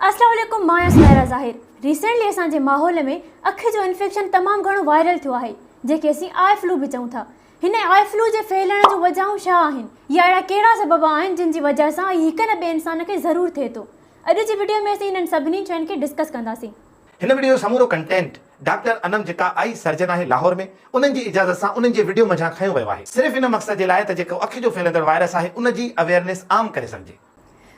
اسلام عليڪم مان آهيان سميرا ظاهر ريسينٽلي اسان جي ماحول ۾ اک جو انفيڪشن تمام گهڻو وائرل ٿيو آهي جنهن کي اسين آء فلو به چئون ٿا هن آء فلو جي ڦهلڻ جون وجهائون ڇا آهن يا اهڙا ڪهڙا سبب آهن جن جي وجهه سان هي هڪ نه ٻئي انسان کي ضرور ٿئي ٿو اڄ جي وڊيو ۾ اسين انهن سڀني شين کي ڊسڪس ڪنداسين. هن وڊيو جو سمورو ڪنٽينٽ ڊاڪٽر انم جيڪا آئي سرجن آهي لاهور ۾ انهن جي اجازت سان انهن جي وڊيو منجهان کنيو ويو آهي صرف ان مقصد جي لاء ته جيڪو اک جو ڦهلندڙ وائرس آهي ان جي اويئرنيس عام ڪري سگهجي.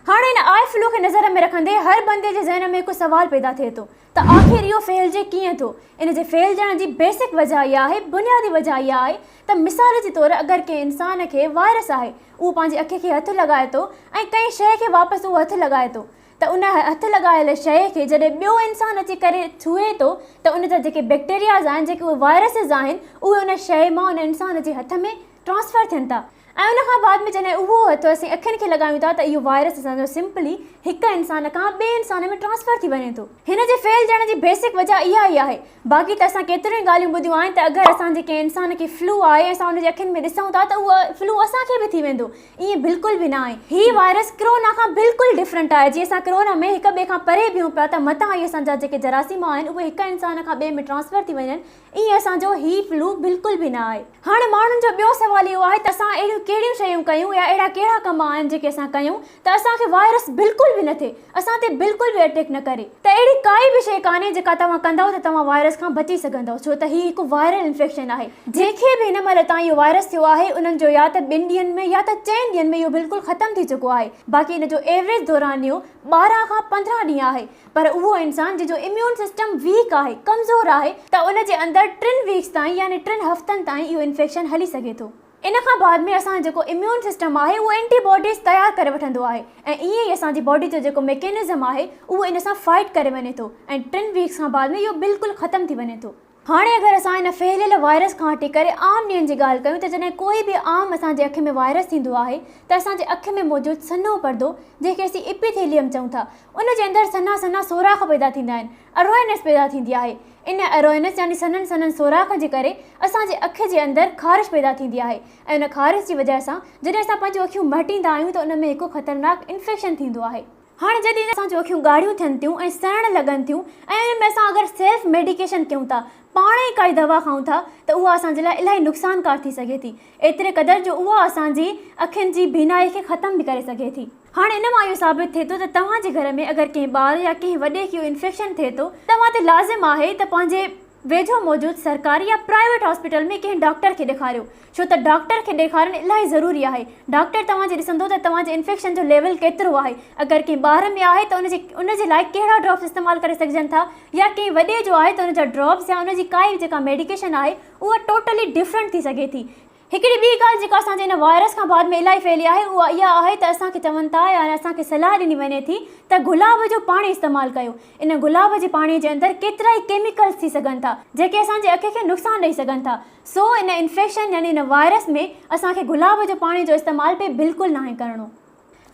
هاڻي ان آء فلو کي نظر ۾ رکندي هر بندي جي ذهن ۾ هڪ سوال پيدا ٿئي ٿو ته آخر اهو ڦهلجي ڪيئن ٿو؟ ان جي ڦهلجڻ جي بيسڪ وجهه اها آهي، بنيادي وجهه اها آهي ته مثال جي طور اگر ڪنهن انسان کي وائرس آهي اهو پنهنجي اک کي هٿ لڳائي ٿو ۽ ڪنهن شيء کي واپس اهو هٿ لڳائي ٿو ته ان هٿ لڳايل شيء کي جڏهن ٻيو انسان اچي ڪري ڇهي ٿو ته ان جا جيڪي بيڪٽيرياز آهن جيڪي اهي وائرسز آهن اهي ان شيء مان ان انسان جي هٿ ۾ ٽرانسفر ٿين ٿا ۽ ان کان بعد ۾ جڏهن اهو هٿ اسين اکين کي لڳايون ٿا ته اهو وائرس اسان جو سمپلي هڪ انسان کان ٻئي انسان ۾ ٽرانسفر ٿي وڃي ٿو. هن جي ڦهلجڻ جي بيسڪ وجهه اها ئي آهي. باقي ته اسان ڪيتريون ئي ڳالهيون ٻڌيون آهن ته اگر اسان جي ڪنهن انسان کي فلو آهي ۽ اسان ان جي اکين ۾ ڏسون ٿا ته اهو فلو اسان کي به ٿي ويندو. ائين بلڪل به نه آهي. هي وائرس ڪرونا کان بلڪل ڊفرنٽ آهي. جيئن اسان ڪرونا ۾ هڪ ٻئي کان پري بيهون پيا ته متان اهي اسان جا جيڪي جراثيم آهن اهي هڪ انسان کان ٻئي ۾ ٽرانسفر ٿي وڃن ائين اسان جو هي فلو بلڪل به نه آهي. هاڻي ماڻهن جو ٻيو سوال اهو آهي ته اسان اهڙيون ڪهڙيون شيون ڪيون يا اهڙا ڪهڙا ڪم آهن جيڪي اسان ڪيون ته اسان کي وائرس بلڪل به نه ٿئي، اسان تي بلڪل به اٽيڪ نه ڪري. ته اهڙي ڪائي به شيء ڪانهي جيڪا توهان ڪندؤ ته توهان وائرس کان بچي سگهندؤ ڇو ته هي هڪ وائرل انفيڪشن آهي. جنهن کي به هن مهل تائين اهو وائرس ٿيو آهي انهن جو يا ته ٻن ڏينهن ۾ يا ته چئن ڏينهن ۾ اهو بلڪل ختم ٿي چڪو آهي باقي ان جو ايوريج دورانيو 12 کان 15 ڏينهن آهي. پر اهو انسان جنهن جو اميون سسٽم ويڪ آهي، ڪمزور آهي، ته ان جي اندر ٽن ويڪس تائين يعني ٽن هفتن تائين اهو انفيڪشن هلي سگهي ٿو. ان کان بعد ۾ اسان جو جيڪو اميون سسٽم آهي اهو اينٽي باڊيز تيار ڪري وٺندو آهي ۽ ائين ئي اسان جي باڊي جو جيڪو ميڪينزم آهي اهو ان سان فائٽ ڪري وڃي ٿو ۽ ٽن ويڪس کان بعد ۾ اهو بلڪل ختم ٿي وڃي ٿو. هاڻي اگر اسان ان ڦهليل وائرس کان هٽي ڪري عام ڏينهن جي ڳالهه ڪيون ته جڏهن ڪوئي به عام اسان جي اک ۾ وائرس ٿيندو آهي ته اسان جي اک ۾ موجود سنهو پردو جنهن کي اسين اپيٿيليم چئون ٿا ان جي اندر سنها سنها سوراخ پيدا ٿيندا آهن اروئنس پيدا ٿيندي آهي ان اروئنس يعني سنهن سنهن سوراخ جي ڪري اسان جي اک جي اندر خارش پيدا ٿيندي آهي ۽ ان خارش جي وجهه سان جڏهن اسان پنهنجون اکيون مهٽيندا آهيون ته ان ۾ هڪ خطرناڪ انفيڪشن ٿيندو آهي. هاڻي جڏهن اسان جون اکيون ڳاڙهيون ٿين ٿيون ۽ سڙڻ لڳن ٿيون ۽ ان ۾ اسان اگر سيلف ميڊيڪيشن ڪيون ٿا، پاڻ ئي ڪائي دوا کائون ٿا ته اها اسان جي لاء الاهي نقصانڪار ٿي سگهي ٿي، ايتري قدر جو اها اسان جي اکين جي بينائي کي ختم به ڪري سگهي ٿي. هاڻي ان مان اهو ثابت ٿئي ٿو ته توهان جي گهر ۾ اگر ڪنهن ٻار يا ڪنهن وڏي کي اهو انفيڪشن ٿئي ٿو، توهان تي لازم آهي ته پنهنجي ويجهو موجود سرڪاري يا پرائيويٽ هاسپيٽل ۾ ڪنهن ڊاڪٽر کي ڏيکاريو ڇو ته ڊاڪٽر کي ڏيکارڻ الاهي ضروري آهي ڊاڪٽر توهان جي ڏسندو ته توهان جي انفيڪشن جو ليول ڪيترو آهي اگر ڪنهن ٻار ۾ آهي ته ان جي ان جي لاء ڪهڙا ڊراپس استعمال ڪري سگهجن ٿا يا ڪنهن وڏي جو آهي ته ان جا ڊراپس يا ان جي ڪائي جيڪا ميڊيڪيشن آهي اها ٽوٽلي ڊفرنٽ ٿي سگهي ٿي. هڪڙي ٻي ڳالهه جيڪا اسان جي هن وائرس کان بعد ۾ الاهي ڦهلي آهي اها اها آهي ته اسان کي چون ٿا يا اسان کي صلاح ڏني وڃي ٿي ته گلاب جو پاڻي استعمال ڪيو. ان گلاب جي پاڻي جي اندر ڪيترائي ڪيميڪلز ٿي سگهن ٿا جيڪي اسان جي اک کي نقصان ڏئي سگهن ٿا. سو ان انفيڪشن يعني ان وائرس ۾ اسان کي گلاب جو پاڻي جو استعمال به بلڪل ناهي ڪرڻو.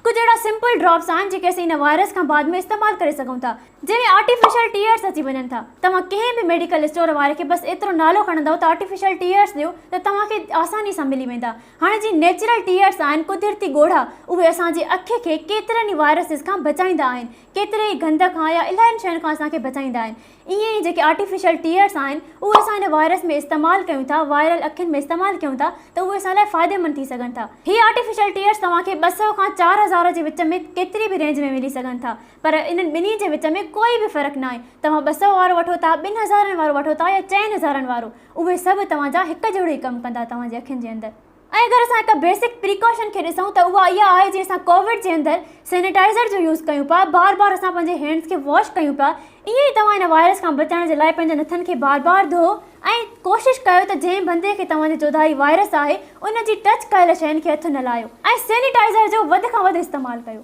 ڪجهه اهڙا سمپل ڊراپس آهن جيڪي اسين ان وائرس کان بعد ۾ استعمال ڪري سگهون ٿا جنهن ۾ آرٽيفيشل ٽيئرس اچي وڃن ٿا توهان ڪنهن به ميڊيڪل اسٽور واري کي بس ايترو نالو کڻندؤ ته آرٽيفيشل ٽيئرس ڏيو ته توهان کي آساني سان ملي ويندا هاڻي جي نيچرل ٽيئرس آهن قدرتي ڳوڙها اهي اسان جي اک کي ڪيترن ئي وائرسز کان بچائيندا آهن ڪيتري ئي گند کان يا الاهين شين کان اسان کي بچائيندا آهن ائين ئي جيڪي آرٽيفيشل ٽيئرس آهن اهي اسان هن وائرس ۾ استعمال ڪيون ٿا، وائرل اکين ۾ استعمال ڪيون ٿا ته اهي اسان لاء فائديمند ٿي سگهن ٿا. هي آرٽيفيشل ٽيئرس توهان کي 200 کان 4000 جي وچ ۾ ڪيتري به رينج ۾ ملي سگهن ٿا پر انهن ٻنهي جي وچ ۾ ڪوئي به فرق ناهي توهان 200 وارو وٺو ٿا، ٻن هزارن وارو وٺو ٿا يا چئن هزارن وارو اهي سڀ توهان جا هڪ جهڙو ئي ڪم ڪندا توهان جي اکين جي اندر. ۽ اگر اسان هڪ بيسڪ پريڪاشن کي ڏسون ته اها اها آهي جيئن اسان ڪووڊ جي اندر سينيٽائزر جو يوز ڪيون پيا بار بار اسان پنهنجي هينڊز کي واش ڪيون پيا ائين ئي توهان هن وائرس کان بچڻ جي لاء پنهنجن هٿن کي بار بار ڌوئو ۽ ڪوشش ڪيو ته جنهن بندي کي توهان جي چوڌاري وائرس آهي ان جي ٽچ ڪيل شين کي هٿ نه لايو ۽ سينيٽائزر جو وڌ کان وڌ استعمال ڪيو.